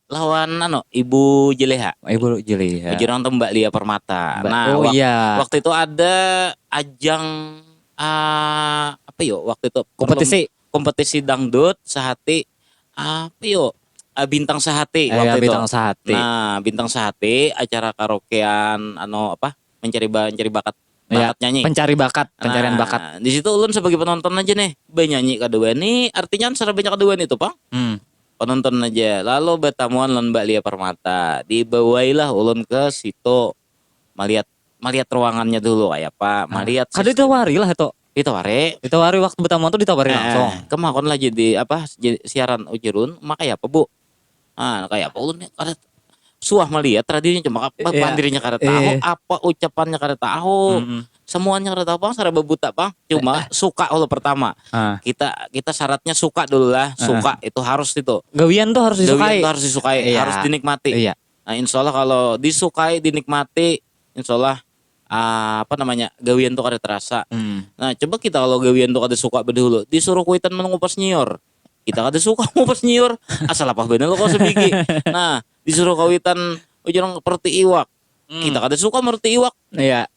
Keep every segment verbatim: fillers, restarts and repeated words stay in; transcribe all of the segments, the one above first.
lawan anu, Ibu Jeleha. Ibu Jeleha. Jadi orang tuh Mbak Lia Permata. Mbak- Nah, oh wak- iya. waktu itu ada ajang ah apa yo waktu itu Kompetisi. Kompetisi dangdut sehati apa yo ah, bintang sehati Eh, waktu ya, itu. Bintang Sehati. Nah, bintang sehati acara karaokean anu apa mencari ba- mencari bakat Ya, bakat nyanyi. Pencari bakat, pencarian Nah, bakat. Di situ ulun sebagai penonton aja nih, banyanyi kada wani, artinya secara banyak kada wani itu pang. Hmm. Penonton aja. Lalu bertamuan lawan Mbak Lia Permata. Dibawailah ulun ke situ melihat melihat ruangannya dulu kayak apa, melihat Kada ditawari lah itu. Ditawari. Ditawari waktu bertamuan tuh ditawari Eh, langsung. Kemakon lah jadi apa jadi siaran ujar ulun, maka ya apa bu? Ah, kayak apa ulun nih kada suah melihat radionya cuma apa Iya. Pandirinya kada tahu, Iya. Apa ucapannya kada tahu. Mm-mm. Semuanya kada tahu pang, serba buta pang. Cuma suka kalau pertama. Ah. Kita kita syaratnya suka dulu lah. Suka itu harus itu. Gawian tuh harus Gawian disukai. Tuh harus disukai, Iya. Harus dinikmati. Iya. Nah, insya Allah kalau disukai, dinikmati, insya Allah ah, apa namanya gawian tuh kada terasa. Hmm. Nah, coba kita kalau gawian tuh kada suka bedahulu, disuruh kuitan mengupas nyiur. Kita kada suka ngupas nyiur, asal apa benar lo kau sebigi. Nah, disuruh kawitan ujar orang perti iwak. Hmm. Kita kada suka merti iwak. Iya.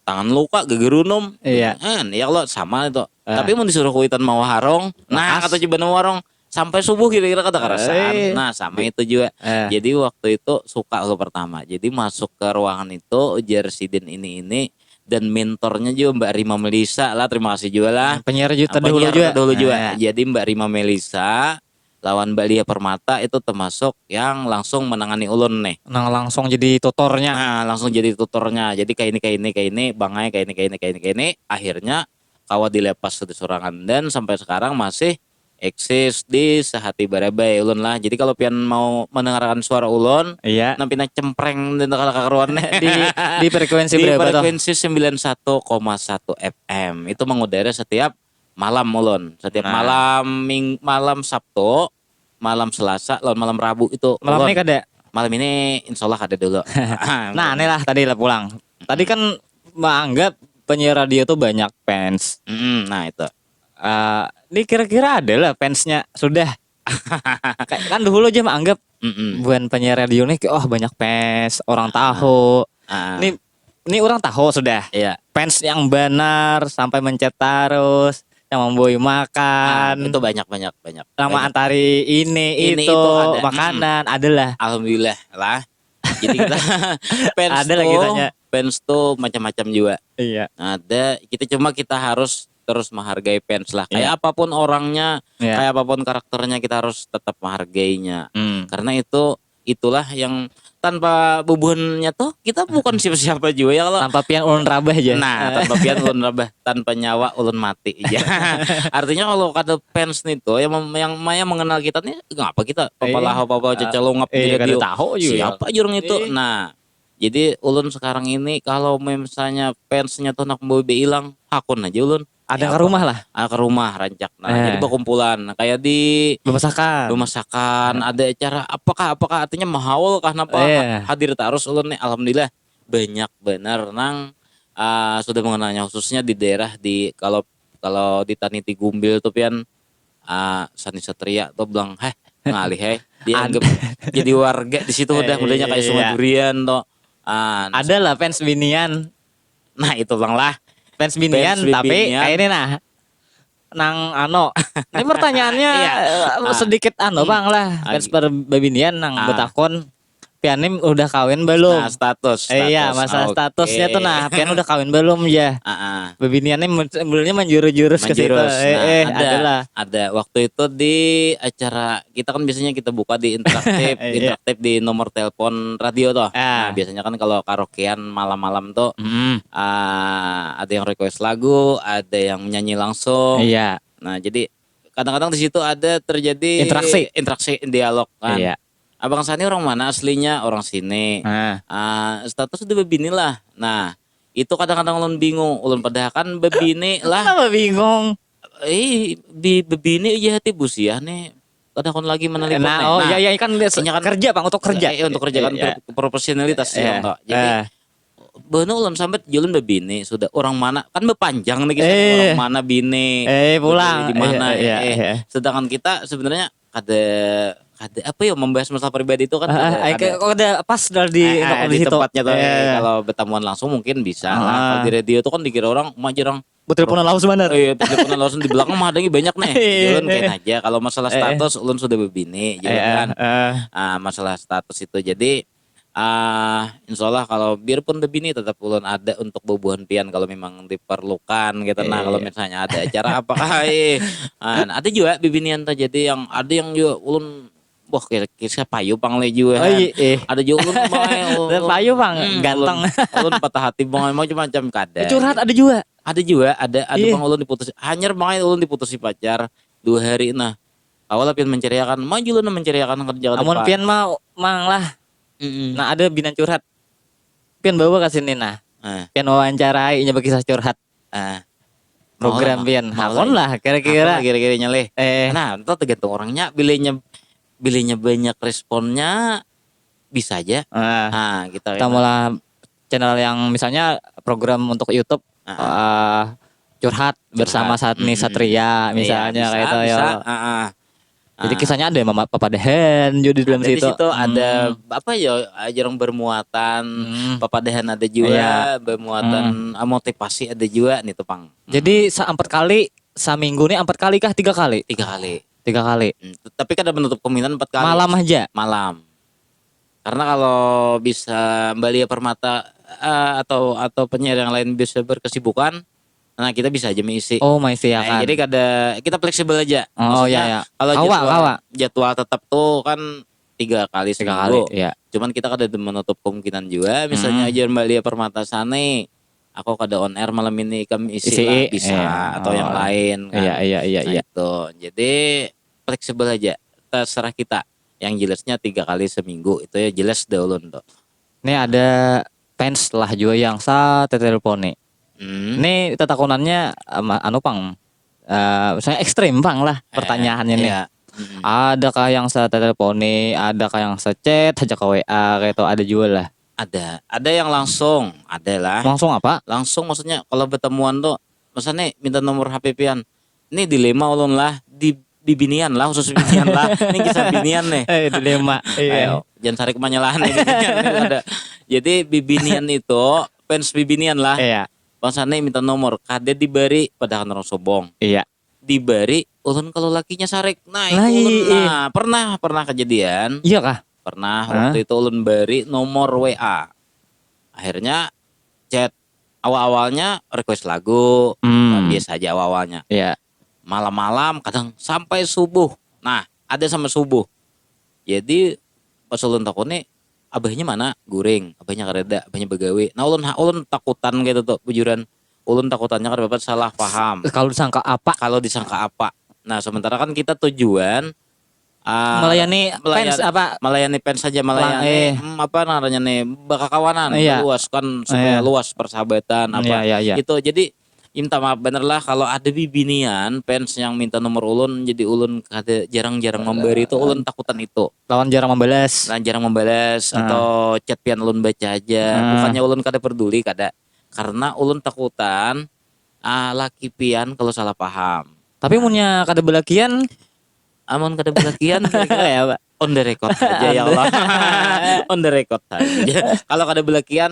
Tangan luka gegerunum. Iya. Kan, ya kalau sama itu. Ah. Tapi mau disuruh kuitan mau harong, nah Lakas. Kata coba mau harong sampai subuh kira-kira kada kerasaan. Eh. Nah, sama itu juga. Eh. Jadi waktu itu suka lo pertama. Jadi masuk ke ruangan itu ujar sidin ini ini dan mentornya juga Mbak Rima Melisa lah, terima kasih juga lah. Penyiar juga Apa terdahulu penyiar juga. Terdahulu juga. Eh. Jadi Mbak Rima Melisa lawan Mbak Lia Permata itu termasuk yang langsung menangani ulun nih. Nah, langsung jadi tutornya. Nah, langsung jadi tutornya. Jadi kayak ini kayak ini kayak ini bangai kayak ini kayak ini kayak ini kayak ini akhirnya kawa dilepas sudah sorangan dan sampai sekarang masih eksis di sehati barabai ulun lah. Jadi kalau pian mau mendengarkan suara ulun, Iya. Nah pina cempreng dan karuan Di di frekuensi di berapa tuh? Frekuensi sembilan satu koma satu F M itu mengudara setiap malam ulun. Setiap Nah. malam ming, malam Sabtu, malam Selasa, lawan malam Rabu itu. Malam ulun. Ini kada? Malam ini insya Allah kada dulu. Nah, ini lah tadi lah pulang. Tadi kan menganggap penyiar radio tuh banyak fans. Mm-mm, nah itu. Eh, ini kira-kira ada lah fansnya sudah. Kayak kan dulu aja menganggap Mm-mm. bukan penyiar radio nih kayak, oh banyak fans, orang tahu. Ah, Ini ini orang tahu sudah. Iya. Fans yang benar sampai mencet terus, yang memberi Ah, makan, itu banyak banyak banyak. yang Banyak. Mengantar ini, Ini itu, itu ada. Makanan, adalah. Alhamdulillah lah. Jadi kita fans Ada lagi tuh, tanya. Fans tuh macam-macam juga. Iya. Ada kita cuma kita harus terus menghargai fans lah. Kayak Iya. Apapun orangnya, Iya. Kayak apapun karakternya kita harus tetap menghargainya. Hmm. Karena itu itulah yang tanpa bubuhannya tuh kita bukan siapa-siapa juga ya kalau Tanpa pian ulun rabah aja. Nah, tanpa pian ulun rabah, tanpa nyawa ulun mati aja. Artinya kalau kada fans nih tuh yang mem- yang maya mengenal kita nih ngapa kita Iya. papa laho papa Ah, cecalungap iya, di kada radio. Tahu juga. Siapa jurung itu? Iya. Nah, jadi ulun sekarang ini kalau misalnya fansnya tuh nak mau hilang, hakun aja ulun. Ada Ya, ke rumah lah. Ah, ke rumah rancak. Nah, Eh. Jadi berkumpulan. Nah, kayak di Bemasakan. Bemasakan, ada acara apakah apakah artinya mahaul kah napa Iya. hadir terus ulun nih alhamdulillah banyak benar nang ah, sudah mengenalnya khususnya di daerah di kalau kalau di Taniti Gumbil tuh pian ah, Sani Satria tuh bilang heh ngalih heh dianggap jadi warga di situ udah Eh, mulainya kayak Sungai iya. Durian tuh ah, nah, Ada lah fans binian. nah itu bang lah Fans binian Fans tapi binian. Kayak ini nah. Nang ano. Ini pertanyaannya Iya. eh, Ah. Sedikit ano Hmm. bang lah. Ah, Fans per- bebinian nang Ah. betakon. Pian nih udah kawin belum? Nah, status, Eh, iya, status. masalah Oke. statusnya tuh nah, pian udah kawin belum ya? Ah, ah. Bebinian nih men- sebenarnya menjurus-jurus ke situ. Menjurus. Eh, Nah, eh, ada, adalah. Ada waktu itu di acara kita kan biasanya kita buka di interaktif, Iya. Interaktif di nomor telepon radio tuh. Ah. Nah, biasanya kan kalau karaokean malam-malam tuh Mm-mm. ah, ada yang request lagu, ada yang menyanyi langsung. Iya. Nah, jadi kadang-kadang di situ ada terjadi Interaksi. Interaksi dialog kan. Iya. Abang Sani orang mana aslinya? Orang sini. Nah. Ah, status udah bebini lah. Nah, itu kadang-kadang ulun bingung. Ulun padahal kan bebini lah. Kenapa bingung? Eh, bi bebini aja hati busiah nih. Kadang lagi menelpon Nah, nih. oh Nah, ya ya kan dia se- ini kan- kerja bang untuk kerja. Eh, untuk kerja kan Iya. pro- profesionalitas sih Iya. Bang, toh. Jadi Eh, bener ulun sampai julun bebini sudah orang mana kan bepanjang nih kisah Eh. Orang mana bini Eh, pulang. Bebini di mana Iya, ya, iya, eh. Iya. Sedangkan kita sebenarnya kada kada apa ya, membahas masalah pribadi itu kan Ah, kada, ah, kada, kayak kok ada pas dari ah, untuk ah, di di situ. Tempatnya tuh, eh, Eh, kalau bertemuan langsung mungkin bisa lah. Ah. Kalau di radio tuh kan dikira orang mah jarang Betul pun lawas benar. Eh, teleponan langsung di belakang mah ada banyak nih. Iya. Ulun kain aja. Kalau masalah Eh, eh. Status, ulun sudah bebini, Eh, jualan. eh. Ah, masalah status itu. Jadi, ah, insya Allah kalau biarpun bebini, tetap ulun ada untuk bubuhan pian kalau memang diperlukan gitu. Nah, kalau Iya. Misalnya ada acara apa kai. Ah, ada juga bibinian tuh, jadi yang ada yang juga ulun, wah, kira-kira payu pang le juga. Oh, iya, eh. Ada juga ulun bang, ulun, Payu, Bang, hmm, ganteng. Ulun, ulun patah hati bang, macam-macam kada. Curhat ada juga. Ada juga, ada ada Iya. Bang, ulun diputus, hanyar bang, ulun diputusi pacar dua hari nah. Awalnya pian menceriakan, maju ulun menceriakan kerja ke Amun depan. Pian mau mang lah. Mm-mm. Nah, ada binan curhat. Pian bawa ke sini nah. Ah, Pian wawancarai inya berkisah curhat. ah. Program Mau lah, Pian. mau Hakun lah. Lah kira-kira. Apa kira-kiranya leh? Eh, Nah, itu tergantung orangnya, bilanya bilanya banyak responnya, bisa aja. ah, Nah, kita kita mulai channel yang misalnya program untuk YouTube Ah, eh, curhat bersama Satni Mm-mm. Satria Iya, misalnya bisa, kayak itu bisa. ya. Ah, ah. Jadi Ah. Kisahnya ada mama papadahan juga di dalam Ada di situ. situ, ada Hmm. apa ya, jarang bermuatan, Hmm. Papadahan ada juga, Iya. Bermuatan, ah, Motivasi ada juga nih tuh pang. Jadi sa- empat kali seminggu nih, empat kali kah tiga kali? Tiga kali. Tiga kali. Hmm, tapi kada menutup kemungkinan empat kali. Malam aja. Malam. Karena kalau bisa Balia Permata, eh, atau atau penyiar yang lain bisa berkesibukan, nah, kita bisa aja mengisi. Oh, mengisi ya Eh, kan. Jadi kada, kita fleksibel aja. Oh, Maksudnya, iya, iya. Kalau Kawa, jadwal, kawa. Jadwal tetap tuh kan tiga kali Tiga seminggu. Kali, iya. Cuman kita kada menutup kemungkinan juga, misalnya Hmm. ajar Mbak Lia Permatasari, aku kada on air malam ini, ikam isi Isi, lah, bisa, iya. atau yang Oh. lain kan. Iya, iya, iya, Nah, iya. Itu. Jadi fleksibel aja, terserah kita. Yang jelasnya tiga kali seminggu itu ya jelas dah ulun tuh. Ini ada fans lah juga yang sa teleponi. Hmm. Ini tetakunannya ama- anu pang, eh, misalnya ekstrim pang lah Eh, pertanyaannya nih. Iya. Hmm. Adakah yang sa teleponi, adakah yang sa chat aja ke W A kayak itu, ada juga lah. Ada, ada yang langsung, ada lah. Langsung apa? Langsung maksudnya kalau bertemuan tuh, misalnya minta nomor H P pian. Ini dilema ulun lah, di bibinian lah, khusus bibinian lah. Ini kisah binian nih. Eh, dilema. Iya. Ayo, jangan sarik manyalahan nih, bibinian nih, kada. Jadi bibinian itu fans bibinian lah. Iya. Bang Sani minta nomor, kada diberi, padahal orang sobong. Iya. Diberi, ulun kalau lakinya sarik. Nah, itu Nah, ulun, iya. Nah, pernah pernah kejadian. Iya kah? Pernah Hah? Waktu itu ulun beri nomor W A. Akhirnya chat. Awal-awalnya request lagu, Hmm. Biasa aja awal-awalnya. Iya. Malam-malam kadang sampai subuh. Nah, ada sampai subuh. Jadi pas ulun takuni, abahnya mana? Guring, abahnya kareda, abahnya bagawi. Nah, ulun ulun takutan gitu tuh, bujuran. Ulun takutannya kada dapat salah paham. Kalau disangka apa? Kalau disangka apa? Nah, sementara kan kita tujuan, ah, Melayani melayan- fans apa? Melayani fans saja, melayani, eh. Hmm, apa namanya nih, berkakawanan, Iya. Luas kan, supaya Iya. Luas persahabatan apa. Iya, iya, iya. Itu jadi minta maaf bener lah kalau ada bibinian fans yang minta nomor ulun, jadi ulun kada, jarang-jarang memberi itu, ulun takutan itu. Lawan jarang membalas. Nah, jarang membalas Ah. Atau chat pian ulun baca aja. Ah. Bukannya ulun kada peduli, kada. Karena ulun takutan, ah, laki pian kalau salah paham. Tapi munnya kada belakian, Amun kada belakian, ya, Pak. On the record aja ya Allah. On the record aja. Kalau kada belakian,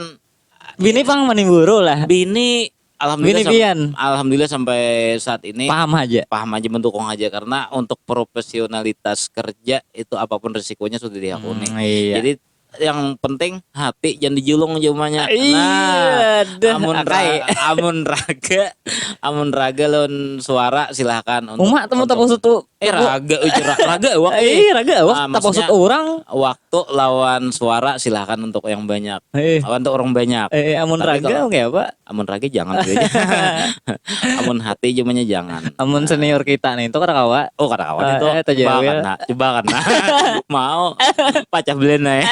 Bini pang manimburu lah. Bini alhamdulillah Bini sam- pian. Alhamdulillah sampai saat ini Paham aja. Paham aja, mendukung aja, karena untuk profesionalitas kerja itu apapun risikonya sudah diakuni. Hmm, iya. Jadi yang penting hati jangan dijulung aja umanya. Iya, Nah, aduh, amun akai. Ra- amun raga, amun raga lawan suara, silahkan untuk, Uma temu untuk- taposut tu. Eh, raga, ujar ra- raga awak. Eh, raga awak Ah, taposut maksudnya- orang. Waktu lawan suara silahkan untuk yang banyak. Eh. Lawan untuk orang banyak. Eh, amun Tapi raga kalau- kayak apa? Amun raga jangan. Amun hati cumanya jangan. Amun senior kita nih itu kada kawa. Oh, kada kawan Eh, itu. eh, tajawil. Coba kan, nah. Coba kan, nah. Mau pacah belen aja.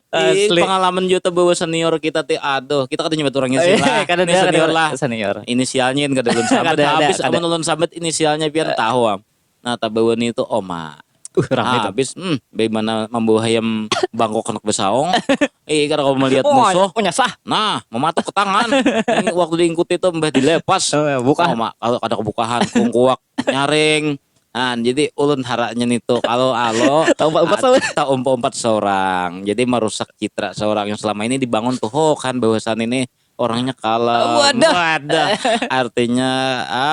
Di Asli. Pengalaman juta bawa senior kita ti, aduh, kita kada nyebut orangnya sih Eh, lah. kada Ini ada, senior kada lah. Senior. Inisialnya kan kada ulun sambat. Kada ada, Habis kada. Amun ulun sambat inisialnya pian tahu am. Nah, tabawa ni itu oma. Uh, rame tuh. Habis, hmm, bagaimana membawa hayam bangkok anak besawong. Eh, kada kawa melihat Oh, musuh. Punya sah. Nah, mematuk ke tangan. Ini waktu diingkuti itu mbah dilepas. Oh, ya, buka. Oh, mak, kalau kada kebukahan, kungkuak, nyaring. Nah, jadi ulun haranya nih tuh kalau alo Tahu empat-empat at- tahu empat-empat seorang. Jadi merusak citra seorang yang selama ini dibangun tuh, oh kan, bahwasan ini orangnya kalem. Wadah. Wadah. Artinya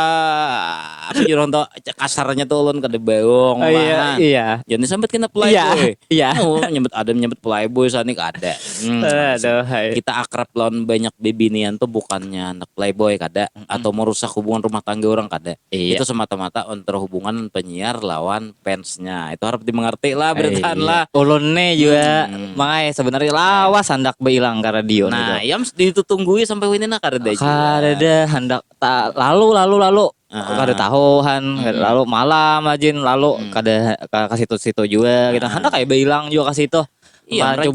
ah apa jurang tuh, kasarnya tuh ulun kada baung Oh, iya, malahan. Iya. Jadi sampai kena Iya. playboy. Iya. Oh, nyebut Adam nyebut playboy sani kada. Hmm, Aduh, hai. Kita akrab lawan banyak bibinian tuh bukannya anak playboy kada atau merusak hubungan rumah tangga orang kada. Iya. Itu semata-mata antara hubungan penyiar lawan fansnya. Itu harap dimengerti lah, beritaan Iya. Lah. Ulun nih juga Hmm. mangai sebenarnya lawas handak beilang ke radio Nah, nih. yang itu tunggui sampai ini nah kada jua. Kada handak ta- lalu lalu lalu Ah. kada tahu han Hmm. lalu malam ajin lalu Hmm. kada ka, ka situ-situ juga gitu. Ah. Handak kayak beilang juga ke situ. Iya, Mencobai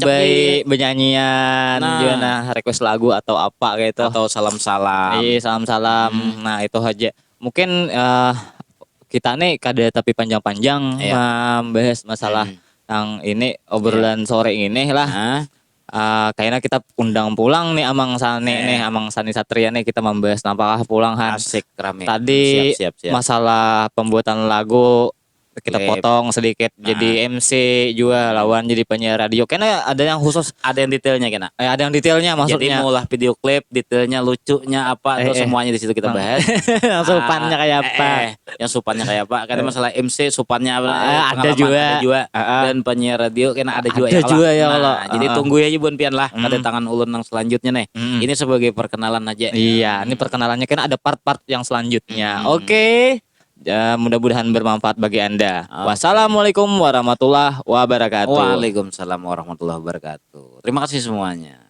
merencaki. Benyanyian Nah. juga nah request lagu atau apa gitu. Atau salam-salam. Iya, salam-salam. Hmm. Nah, itu aja. Mungkin eh, kita nih kada tapi panjang-panjang Iya. membahas masalah Hmm. yang ini obrolan sore ini lah. Nah, Eh, kayaknya kita undang pulang nih Amang Sani Eh. nih, Amang Sani Satria nih kita membahas nampakah pulang han. Asik, rame. Tadi Siap, siap, siap. Masalah pembuatan lagu kita Klip. Potong sedikit Nah. Jadi M C juga lawan jadi penyiar radio. Kena ada yang khusus, Ada yang detailnya kena. Eh, ada yang detailnya Jadi maksudnya. Mau lah video klip, detailnya, lucunya apa, Eh, tuh eh. Semuanya di situ kita Nah. Bahas. Supannya Ah, kayak apa? Eh, eh. Yang supannya kayak apa? Karena masalah M C supannya apa? Ah, eh, ada pengalaman juga. Ada juga. Ah, ah. Dan penyiar radio kena ada Ada juga ya juga ya, Nah, kalau, jadi ah, ah. Tunggu aja buan pian lah. Hmm. Kedatangan ulun yang selanjutnya nih. Hmm. Ini sebagai perkenalan aja. Iya, ini perkenalannya kena ada part-part yang selanjutnya. Hmm. Oke. Ya, mudah-mudahan bermanfaat bagi Anda. Oke. Wassalamualaikum warahmatullahi wabarakatuh. Waalaikumsalam warahmatullahi wabarakatuh. Terima kasih semuanya.